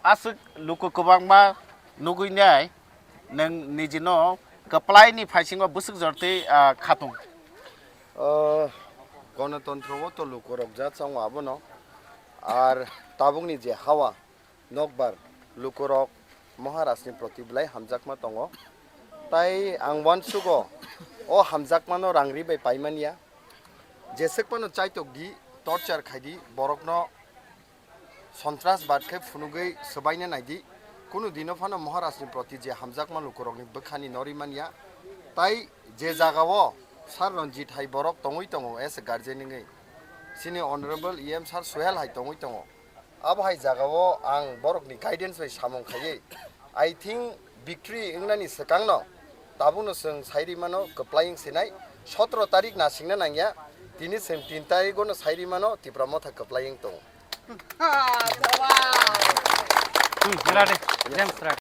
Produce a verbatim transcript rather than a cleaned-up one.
Aswk luku kwbangma nugwi nai nwng nijino kwplaini phaisingo bwswk jortwi, ah, khatung. O, Ganatantro o to lukurok jat chongo abono. Ar tabukni je hawa nokbar lukurok Maharajni proti belai hamjakma tongo. Tai ang uansugo o hamjakmano rangri bai paimanya. Jeswk phano chaitok di, torture khai di, borokno Sontrasbad khe phunugwi swbaina naidi. Kunu dino phano Maharajni proti je hamjakma lukurokni bwkhani norwi manya. Tai je jagao Sir Ranjit hai borok tongwi tongo as a guardian wngwi, chini Honorable E M Sir Suhel hai tongwi tongo. Abo hai jagao ang borokni guidance bai samung khaiwi, I think, victory wngnani swkangno tabukno chwng sairi mano kwplai wng sinai. Sotro tarik nasingna nangya, tini chwng tin tarigono sairi mano Tipra Motha kwplai wng tongo. Hmm, mera de, James Rai.